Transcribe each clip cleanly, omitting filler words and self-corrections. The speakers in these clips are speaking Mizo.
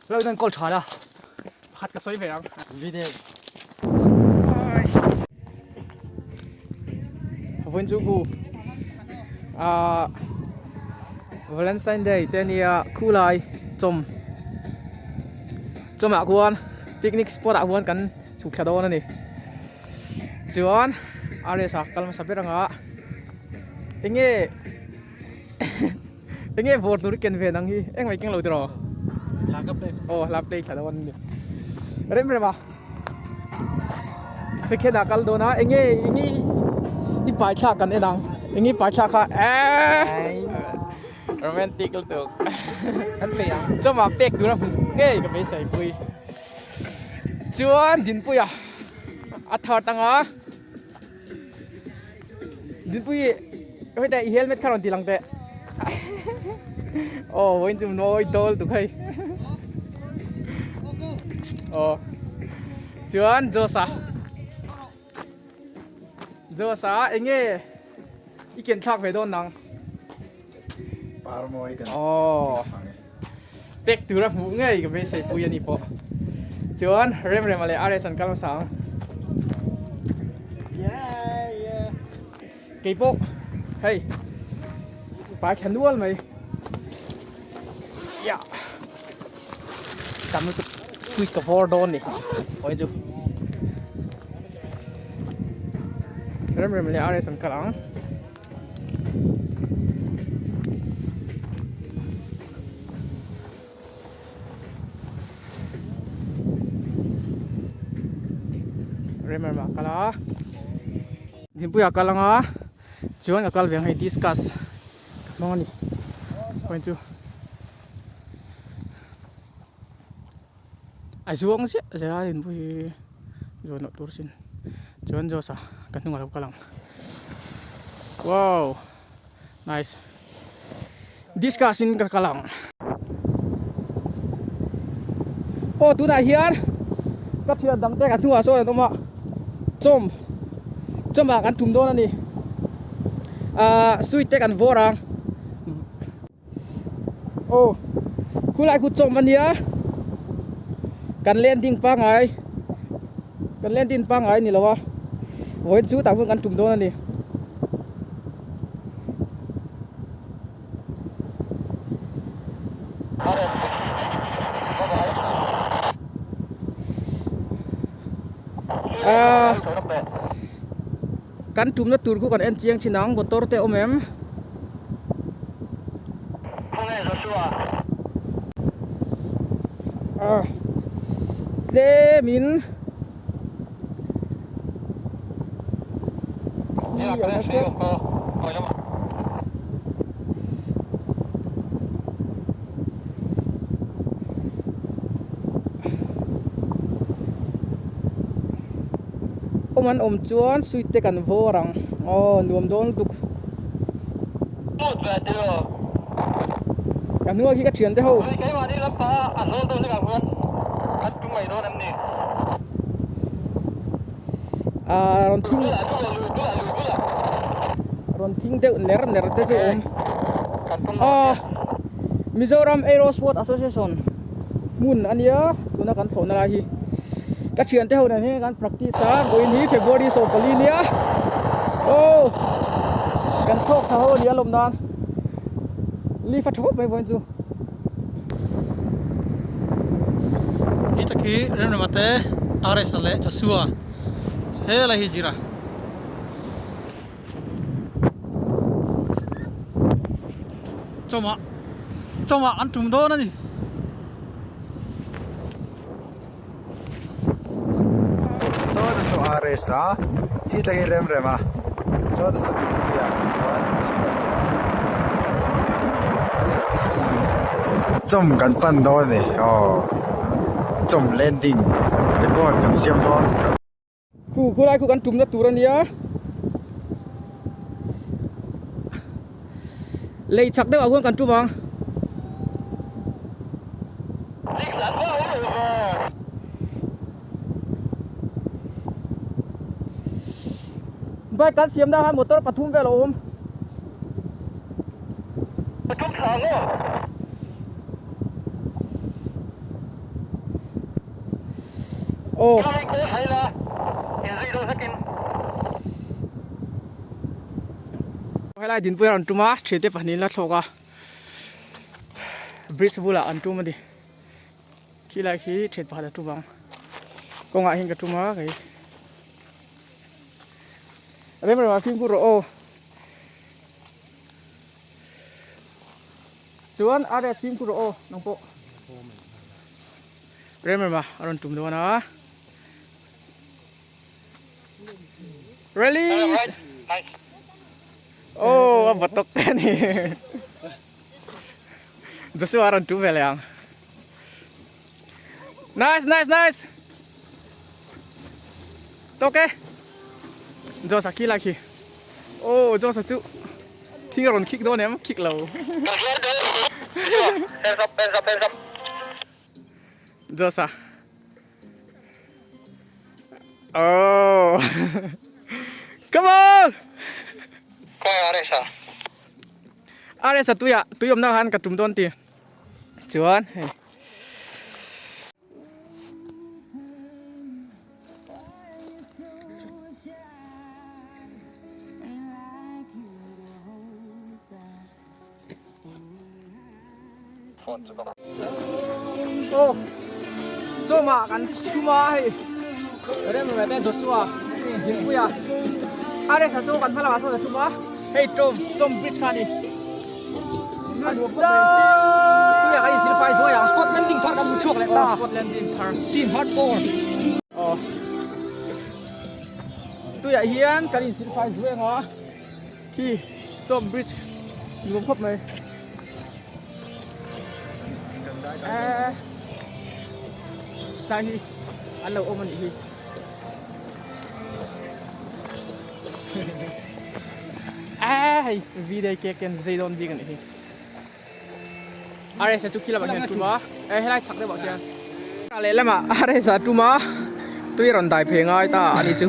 Lo in enkawl tha la. Pakhat ka sawi ve ang. Video. Vawiin chu ku ah Valentine Day te ania khulai chawm chawmah khuan picnic spot ah khuan kan chhuk thla dawn a ni chuan RS a kal hmasa ber anga enge Enge vawr tur i ken ve nang hi engmah i keng lo tiraw? Hla ka play. Aw hla play thla dawn ani. Rem rem a. Second ah kal dawn a enge enge i pai thlak kan en ang. Enge i pai thlak kha eehh romantic lutuk. Kan play ang. Chawmah pek tur a hmuh ngei ka beisei pui. Chuan Dinpuia a third anga. Dinpui heta i helmet kha rawn ti lang teh aw vawiin chu mawi dawl tuk hei aw chuan Josa Josa enge i ken thlak ve dawn nang par mawi kan aw pek tura hmuh ngei ka beisei pui a ni pawh chuan rem rema leh RS an kal hmasa ang kei pawh hei pai thla nual mai ya tam lutuk tui ka vawr dawn ni awin chu rem rema leh RS an kal ang. Remrema a kal a Dinpuia a kal anga chuan ka kal ve ang hei discuss ka hmang a ni point chu a zuang ziah zel a Dinpui hi zuan loh tur sin chuan Josh-a ka hnungah a lo kal ang wow nice discuss in ka kal ang aw tunah hian ka thian dang te ka hnungah sawn an awm a chawm chawmah kan tum dawn a ni ahh sweet te kan vawr ang aw khulai khu chawm a nia kan landing pangai kan landing pangai a ni lo a vawiin chu tah hun kan tum dawn a ni. Ahh kan tumna tur khu kan en chiang thin ang motor te a awm em? Ahh tlemin thli a la tlat. Awm an awm chuan sweet te kan vawr ang aw nuam dawn lutuk ka hnuai khi ka thian te ho ah rawn thing rawn thing deuh ner ner te chu a awm ah Mizoram Aero Sport Association hmun a nia tuna kan thlawhna lai hi ka thiante ho nen hian kan practice a vawiin hi February 14 nia aw kan thlawk tha ho a ni a lawm nan leaf a tha khawp mai vawiin chu. Hi tak hi Remrema te RS a leh Joshua helai hi zira. Chawmah chawmah an tum dawn a ni. Saw te saw RS a hi tak hi Remrema saw te saw Dinpuia chuan chawm kan pan dawn a ni aw chawm landing record kan siam dawn. Khu khulai khu kan tumna tur a nia lei chak deuh ah khuan kan tum ang. Bike kan siam na khan motor pathum vel a awm. Aw. Helai dinpui a rawn tum a, thiante pahnihin la thlawk a, bridge bulah an tum a ni. Khilai khi thian pakhat a tum ang, kawngah hian ka tum a kei. Rem rem ah fimkhur rawh aw. Chuan RS fimkhur rawh aw nang pawh. Rem rem ah a rawn tum dawn a. Release! Oh, a batok te a ni. Joshua a rawn tum ve leh ang. Nice, nice, nice! Tawk e. Joshua khi lai khi. Oh, Joshua chu thing a rawn khik dawn em? Khik lo. Joshua. Oh. Come on! Aresa tuiah tui awmna khan ka tum dawn ti. Chuan hei. Aw chawmah kan tum a hei rem ve te Joshua Dinpuia Alex-a chu kan hma lamah sawn a tum a hei tawm chawm bridge kha a ni tuiah kan insil fai zuai a Spot landing thar kan hmu chhuak leh ta spot landing thar team hardcore aw tuiah hian kan insil fai zuai ang a. Khi chawm bridge nuam khawp mai eee tlai hi an lo awm a nih hi eee hei v-day cake te an zai dawn bik a nih hi RS a chu khi lamah hian a tum a eh helai chhak deuhah khian a lehlamah RS a tum a tui a rawn dai phei ngai ta a ni chu.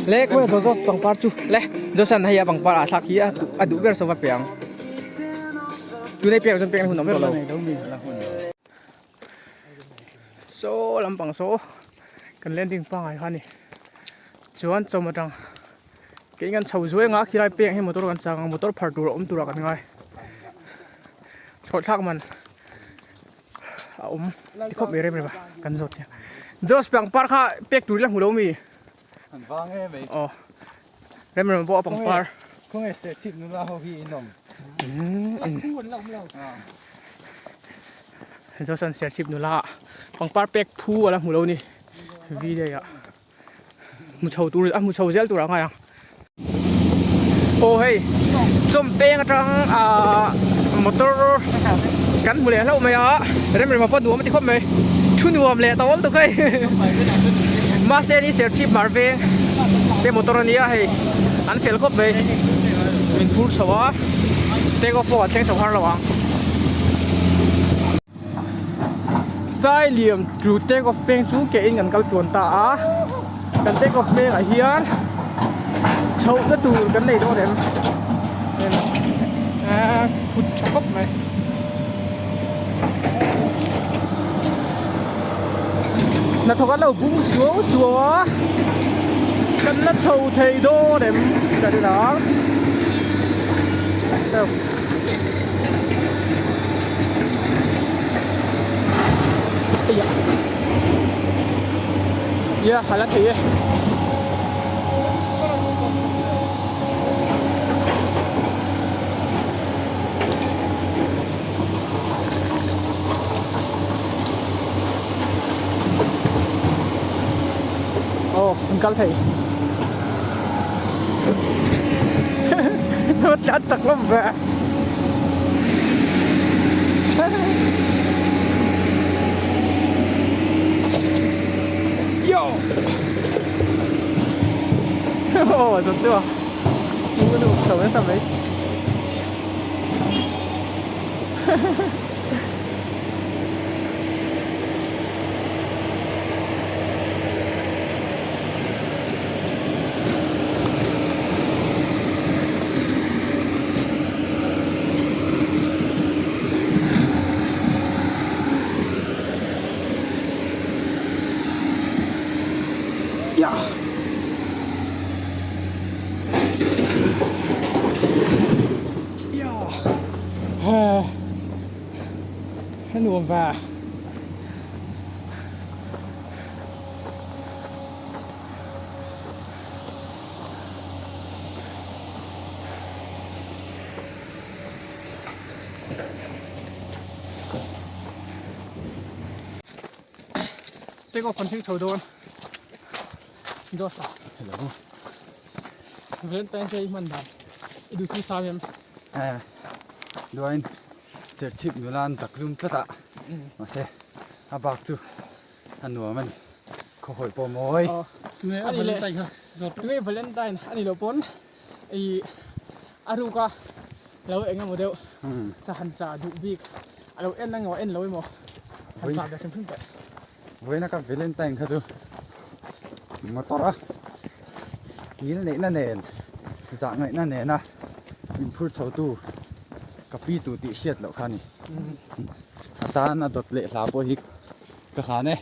Le khawi a Joseph pangpar chu le Josan hei a pangpar ah thlak hi a duh ber sawva piang tunei pek chuan pek na hun a awm tawh lo saw lampang saw kan landing pangai kha a ni chuan chawm atang kei kan chho zuai anga khilai peng hi motor kan chang ang motor phar tur a awm turah kan ngai thlawh thlak man a awm ti khawp mai rem rem a kan zawt chiang Jos pangpar kha pek tur ila hmu lo mi An vang em mai aw rem rem pawh a pangpar khawnge serchhip nula ho hi in awm Josan serchhip nula pangpar pek phu ala hmu lo ni video ah. Hmu chho tur a hmu chho zel tur a ngai ang. Aw hei chawm peng atang ahh motor kan hmu leh hlauh mai a rem rem a pawh nuam a ti khawp mai thu nuam leh ta awm tuk hei mahse ni serchhip mar veng te motor a nia hei an fel khawp mai min phur chho a take off pawh a thleng chho har lo ang. Sailiam chu take off peng chu ke in kan kal tluan ta a kan take off peng ah hian chhoh na tur kan nei dawn em eee phut tha khawp mai hnathawk an lo bung suau suau a kan la chho thei dawn em ka rin ang. Yeah, a la thei e. Oh, an kal thei. Tlat chak lawm ve. Yo! Aw Joshua hmuh a nuam chho nasa mai. A nuam va. Take off kan thleng chho dawn. Josh a. Hello. Valentine's Day i hman dan i duh thu sam em? Eh, duain serchhip nula an zak zum tlat a, mahse a bak chu a nuam a ni, khaw hawi pawh mawi. Tunge a Valentine kha zawt. Tunge Valentine a ni loh pawn i a ruk a lo eng emaw deuh cha han cha duh bik a lo en emaw en lo emaw han cha ve hrim hrim teh. Vawiina ka Valentine kha chu motor a ngil neihna nen zah ngaihna nena min phur chho tu ka pi tu tih hriat loh kha a ni. A tan a dawt leh hla pawh hi ka hlan e.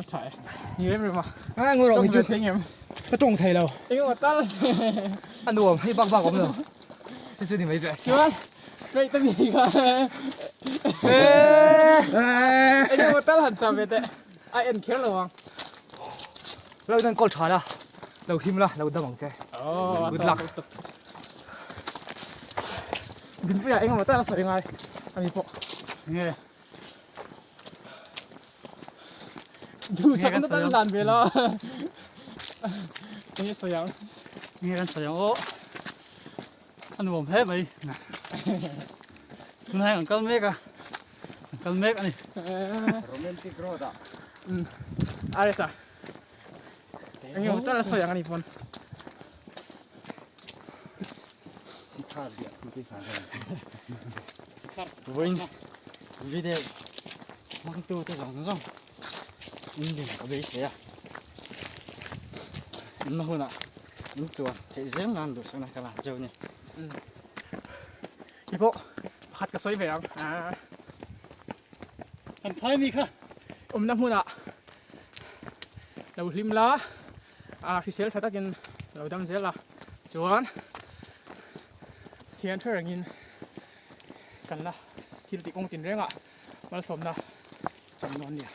Tha e. Ni rem rem a. A ngawi rawh mi chu. Ka tawng thei lo. Engemaw tal. A nuam hei bak bak awm lo. Chu chu ni mai ve. Chuan Hei ta mi kha. Engemaw tal han chah ve teh. A en kher lo ang. Lo in an call tha la. Lo him la, lo dam ang che. Good luck. Dinpuia engemaw tal a sawi ngai a ni pawh. Nge. Duhsakna tal hlan ve la. Enge sawi ang. Nge kan sawi ang aw. A nuam hle mai. Tunah hian kan kal mek a, kan kal mek a ni. Romantic road ah. RS ah. Enge maw tal a sawi ang a ni pawn. Sikhar biah thu te khan. Vawiin video hmangtu te zawng zawng in din ka beisei a. Inna hunah In tuan theih zel nan duhsakna ka la cheu ni. Khi pawh pakhat ka sawi ve ang. Champhai mi kha. Awmna hmunah lo hlim la, a hrisel tha takin lo dam zel a. Chuan thian tha rengin kan la thil tih kawng tin rengah malsawmna cham dawn nia.